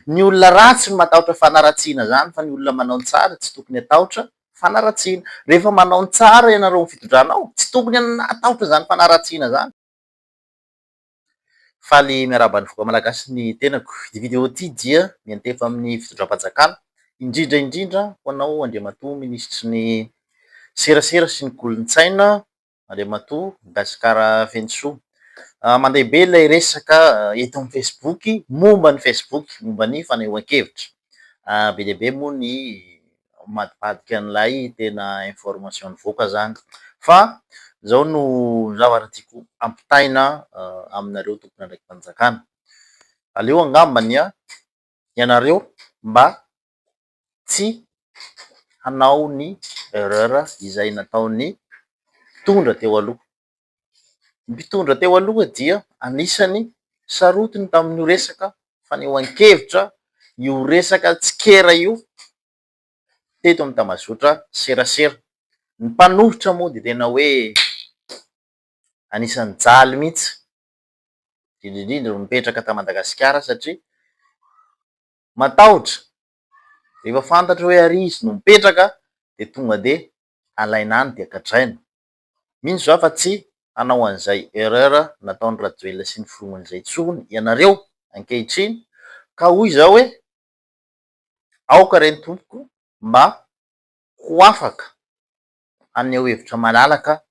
Ny olona ratsy no matahotra fanaratsiana zany fa ny olona manao ny tsara tsy tokony hatahotra fanaratsiana. Rehefa manao ny tsara ianareo amin'ny fitondrana ao, tsy tokony hatahotra izany fanaratsiana zany. Faly miarahaba ny vahoaka malagasy ny tenako. Ity vidéo ity dia miantefa amin'ny fitondram-panjakana, indrindra indrindra ho anao Andriamatoa Minisitry ny serasera sy ny kolontsaina, Andriamatoa Gascar Fenosoa. Mandeha be ilay resaka eto amin'ny Facebook momba ny Facebook, momba ny fanehoan-kevitra. Be dia be moa ny mamadibadika an'ilay tena information nivoaka zany fa zao no zavatra tiako ampitaina aminareo tompon'andraiki-panjakana, aleo angambany an ianareo mba tsy hanao ny erreur izay nataon'ny mpitondra teo aloha. Ny mpitondra teo aloha dia anisany sarotiny tamin'io resaka fanehoan-kevitra io resaka tsikera io teto amin'ny tambazotra serasera. Ny mpanohitra moa dia tena hoe anisan'ny nijaly mihitsy, indrindra indrindra ireo nipetraka ta Madagasikara satria matahotra, rehefa fantatra hoe ary izy no mipetraka dia tonga dia alaina any dia gadraina. Mino za fa tsy hanao an'izay erreur nataon'i Rajoelina sy ny filohany izay intsony ianareo ankehitriny ka hoy za hoe aoka re ny tompoko mba ho afaka haneho hevitra malalaka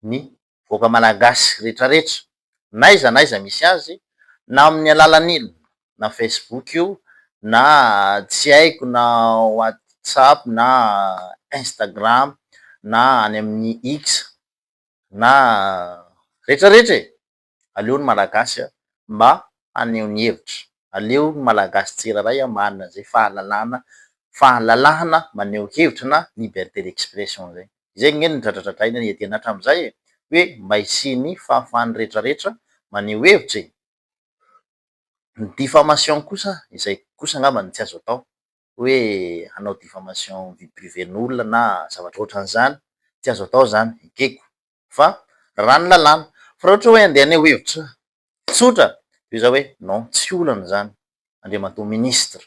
ny vahoaka malagasy retraretra n'aiza n'aiza misy azy na amin'ny alalan'inona na facebook io na tsy haiko na whatsapp na instagram na any amin'ny X na retraretra e! Aleo ny malagasy mba haneho ny hevitra, aleo ny malagasy tsirairay manana izay fahalalana fahalalahana maneho hevitra na liberté d'expression zay. Izay ange no dradradradraina ety hatramin'izay e! Hoe mba hisian'ny fahafahan'ny retraretra maneho hevitra e! Ny diffamation kosa, izay kosa angamba no tsy azo atao, hoe hanao diffamation vie privée n'olona na zavatra ohatran'izany, tsy azo atao izany, ekeko fa raha ny lalàna. Fa raha ohatra hoe andeha haneho hevitra tsotra dia za hoe non, tsy olana izany Andriamatoa Ministre,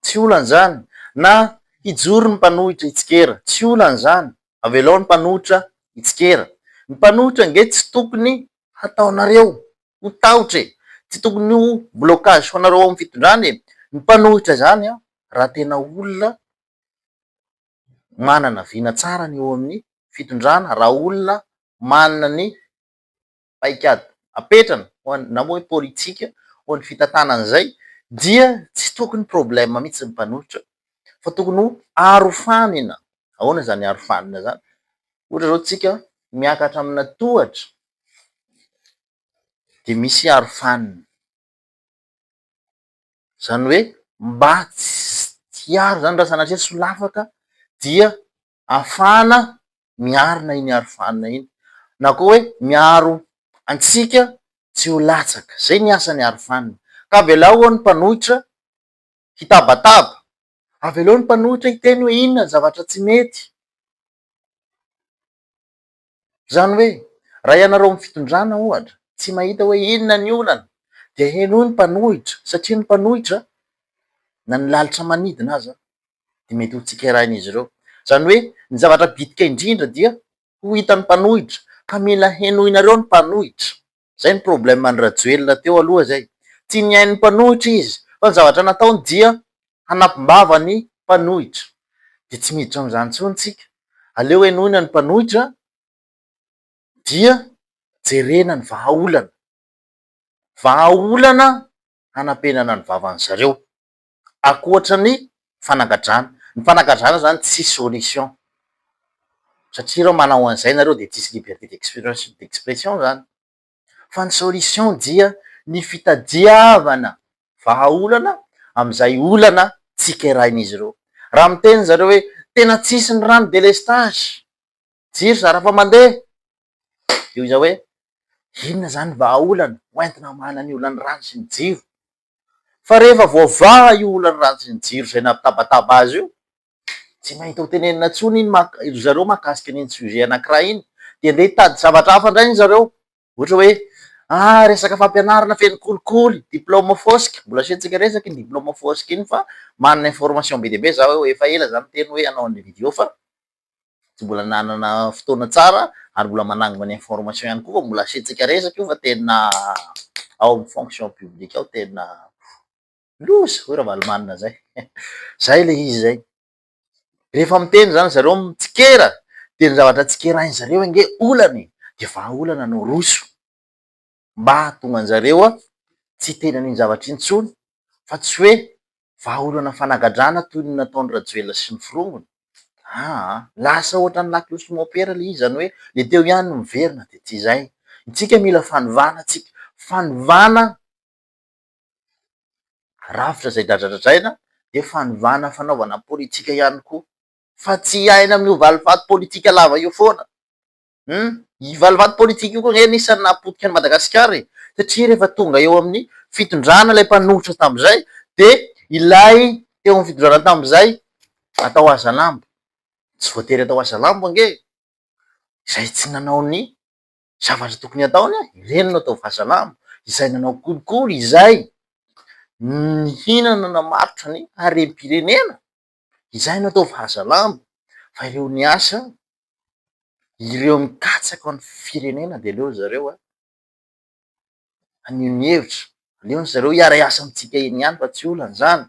tsy olana izany, na hijoro ny mpanohitra hitsikera, tsy olana izany, avelao ny mpanohitra hitsikera. Ny mpanohitra ange tsy tokony hataonareo ho tahotra e! Tsy tokony ho blocage ho anareo ao amin'ny fitondrana e! Ny mpanohitra izany an, raha tena olona manana vina tsara ny eo amin'ny fitondrana, raha olona manana ny paikady apetrany ho an'ny na moa hoe politika ho an'ny fitantanana an'izay dia tsy tokony problème mihitsy ny mpanohitra fa tokony ho arofanina. Ahoana izany arofanina izany? Ohatra izao tsika miakatra amina tohatra dia misy arofanina, izany hoe mba tsy hiaro izany raha sanatria solafaka dia ahafahana miarina iny arofanina iny, na koa hoe miaro antsika tsy ho latsaka, zay ny asan'ny arofanina, ka avelao ho'a ny mpanohitra hitabataba, avelao ny mpanohitra hiteny hoe inona ny zavatra tsy mety. Izany hoe, raha ianareo amin'ny fitondrana ohatra, tsy mahita hoe inona ny olana, dia henoy ny mpanohitra, satria ny mpanohitra na ny lalitra manidina aza dia mety ho tsikerain'izy ireo. Izany hoe, ny zavatra bitika indrindra dia ho hitan'ny mpanohitra, ka mila henoinareo ny mpanohitra. Izay ny problème an'i Rajoelina teo aloha izay. Tsy nihaino ny mpanohitra izy, fa ny zavatra nataony dia hanampim-bava ny mpanohitra. Dia tsy miditra amin'izany intsony tsika. Aleo henoina ny mpanohitra dia jerena ny vahaolana. Vahaolana hanampenana ny vavan'ny zareo. Ankoatra ny fanagadrana. Ny fanagadrana zany tsy solution. Satria raha manao an'izay nareo dia tsisy liberté d'expression zany. Fa ny solution dia ny fitadiavana vahaolana amin'izay olana tsikerain'izy ireo. Raha miteny zareo hoe tena tsisy ny rano délestage, jiro zara fa mandeha, dia hoy za hoe inona zany vahaolana hoentina hamahana ny olan'ny rano sy ny jiro? Fa rehefa voavaha io olan'ny rano sy ny jiro izay nampitabataba azy io, tsy mahita ho tenenina intsony iny maka- ry zareo mahakasika an'iny sujet anankiray iny, dia andeha hitady zavatra hafa indray ry zareo, ohatra hoe. Ah, resaka fampianarana feno kolikoly, diplôme fosika, mbola asiantsika resaka iny diplôme fosika iny fa manana information be dia be za hoe efa ela za niteny hoe hanao an'le vidéo fa tsy mbola nanana fotoana tsara ary mbola manangona ny information ihany koa fa mbola asiantsika resaka io fa tena ao amin'ny fonction publique ao tena loza hoy Ravalomanana zay. Zay le izy zay. Rehefa miteny zany zareo mitsikera de ny zavatra tsikerain zareo ange olana e, de vahaolana no roso mba hahatonga anjareo tsy hiteny an'iny zavatra iny intsony fa tsy hoe vahaolana fanagadrana toy ny nataon'i Rajoelina sy ny forongony. Aa lasa ohatran'ny lakolosy mopera le izy zany hoe le teo ihany no miverina de tsy izay. Tsika mila fanovana tsika, fanovana rafitra izay dradradradraina dia fanovana fanaovana politika ihany koa fa tsy hiaina amin'io valifaty politika lava io foana. Hum, io valifaty politika io koa ange anisan'ny nahapotika an'i Madagasikara e, satria rehefa tonga eo amin'ny fitondrana ilay mpanohitra tamin'izay dia ilay teo amin'ny fitondrana tamin'izay atao hazalambo, tsy voatery atao hazalambo ange e, izay tsy nanao ny zavatra tokony hataony, ireny no atao vazalambo, izay nanao kolikoly, izay nihinana namarotra ny harem-pirenena, izay no atao vazalambo, fa ireo niasa, ireo mikatsaka ny firenena de aleo zareo a haneho ny hevitra, aleo ny zareo hiara-hiasa amintsika eny ihany fa tsy olana zany,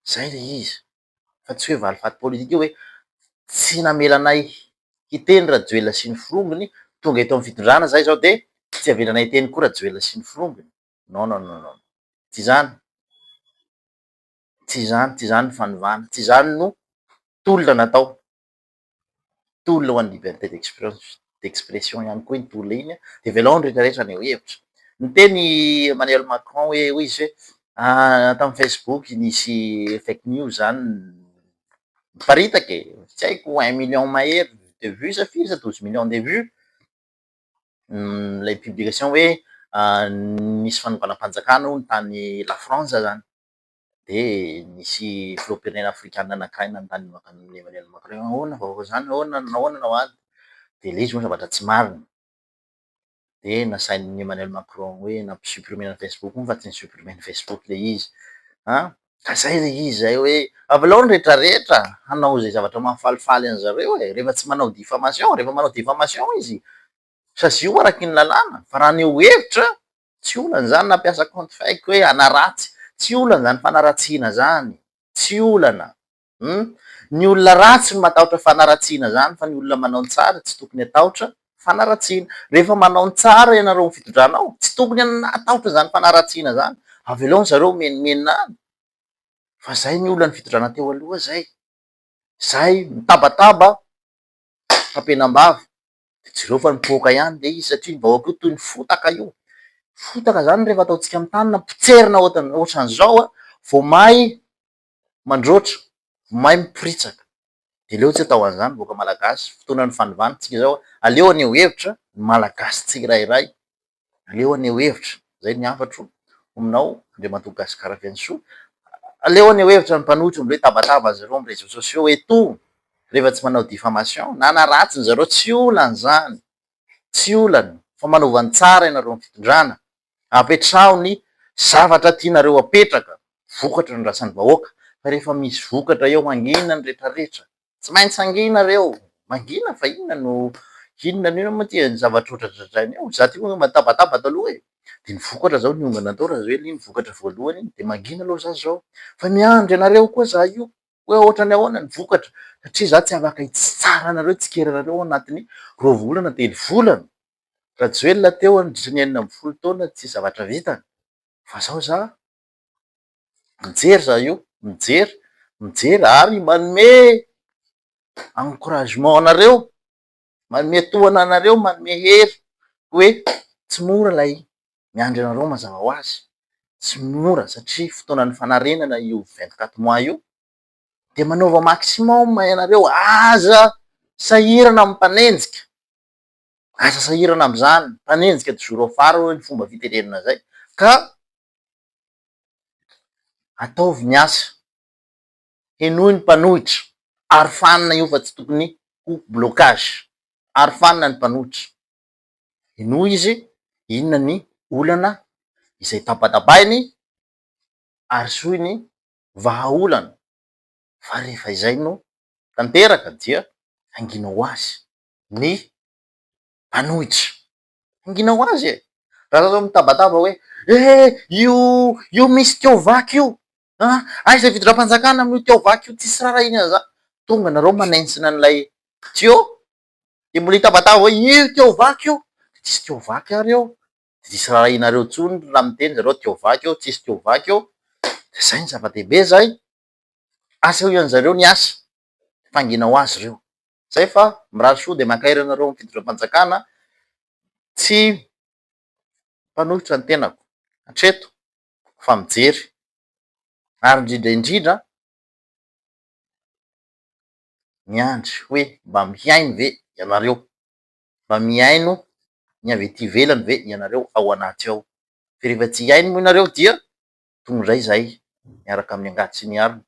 zay le izy. fa tsy hoe valifaty politika io hoe tsy namela anay hiteny Rajoelina sy ny forongony, tonga eto amin'ny fitondrana zahay zao de tsy avelanay hiteny koa Rajoelina sy ny forongony, non non non non, tsy izany, tsy izany, tsy izany ny fanovana, tsy izany no tolona natao. Tolona ho an'ny liberté d'expression ihany koa iny tolona iny dia avelao ny rehetra rehetra haneho hevitra. Niteny i Emmanuel Macron hoe hoy izy hoe tamin'ny Facebook nisy fake news zany niparitaka e, tsy haiko un million mahery de vues sa firy sa douze millions de vues ilay publication hoe nisy fanonganam-panjakana hono tany La France zany. De nisy filoham-pirenena afrikana anankiray nanontany an'i Emmanuel Macron hoe ahoana vaovao zany, ahoana nahoana no any? De le izy moa zavatra tsy marina, de nasain'i Emmanuel Macron hoe nampi-supprimer-na ny Facebook moa fa tsy ni-supprimer ny Facebook le izy, an! Ka zay le izy zay hoe avelao ny retraretra hanao zay zavatra mahafalifaly an'zareo e, rehefa tsy manao diffamation, rehefa manao diffamation izy sazio araky ny lalàna fa raha haneho hevitra Tsy olana izany nampiasa compte fake hoe hanaratsy, tsy olana izany fanaratsiana izany, tsy olana hum! Ny olona ratsy no matahotra fanaratsiana izany fa ny olona manao ny tsara tsy tokony hatahotra fanaratsiana. Rehefa manao ny tsara ianareo amin'ny fitondrana ao, tsy tokony hatahotra izany fanaratsiana izany, avelao ny zareo mimenomenona any fa zay ny olan'ny fitondrana teo aloha zay, zay mitabataba fampenam-bava. De jereo fa mipoaka ihany le izy satria ny vahoaka io toy ny fotaka io, fotaka zany rehefa ataontsika amin'ny tany na potserina ohatran'izao an, vao may mandroatra, vao may miporitsaka, de aleo tsy atao an'izany vahoaka malagasy, fotoanan'ny fanovana tsika zao, aleo haneho hevitra ny malagasy tsirairay. Aleo haneho hevitra, zay ny hafatro aminao Andriamatoa Gasikara Fenosoa, aleo haneho hevitra ny mpanohitra omby hoe tabataba zareo amin'ny réseaux sociaux et tout, rehefa tsy manao diffamation na hanaratsy ny zareo tsy olana zany, tsy olana fa manaova ny tsara ianareo amin'ny fitondrana, apetraho ny zavatra tianareo apetraka, vokatra no andrasan'ny vahoaka fa rehefa misy vokatra eo hangina ny retraretra. Tsy maintsy hangina reo, mangina fa inona no inona no inona moa ty ny zavatra dradradradraina eo, za ty moa mitabataba taloha e, de ny vokatra zao niongana tao Rajoelina iny vokatra voalohany iny de mangina aloha za zao, fa miandry anareo koa za io hoe ohatrany ahoana ny vokatra satria za tsy afaka hitsara anareo hitsikera anareo ao anatin'ny roa volana telo volana, Rajoelina teo nandritra ny 16 taona tsy zavatra vitany fa zao za Mijery za io, mijery, mijery ary manome encouragement anareo, manome tohana anareo, manome hery hoe tsy mora ilay miandry anareo mazava ho azy, tsy mora satria fotoanan'ny fanarenana io 24 mois io, de manaova maximum ianareo, aza sahirana amin'ny mpanenjika, aza sahirana amin'izany, mpanenjika toujours afara hoy ny fomba fitenenana zay, ka Ataovy ny asa, henoy ny mpanohitra, arofanina io fa tsy tokony ho blocage, arofanina ny mpanohitra, henoy izy. Inona ny olana izay tabatabainy ary soy ny vahaolana fa rehefa izay no tanteraka dia hangina ho azy ny mpanohitra. Hangina ho azy e! Raha zao zao mitabataba hoe eh io io misy tuyau vaky io an! Aiza fitondram-panjakana amin'io tuyau vaky io tsisy raharahiana an'izany. Tonga nareo manentsina an'ilay tuyau de mbola hitabataba hoe io tuyau vaky io, tsisy tuyau vaky ary eo, de tsisy raharahianareo intsony raha miteny zareo tuyau vaky eo, tsisy tuyau vaky eo, de zay ny zava-dehibe zay, asehoy an'zareo ny asa, fangina ho azy ireo. Zay fa mirary soa de mankahery anareo amin'ny fitondram-panjakana, tsy mpanohitra ny tenako hatreto fa mijery ary indrindra indrindra miandry hoe mba mihaino ve ianareo, mba mihaino ny avy ety ivelany ve ianareo ao anaty ao, fa rehefa tsy hihaino moa ianareo dia tonga indray izahay miaraka amin'ny angady sy ny arina.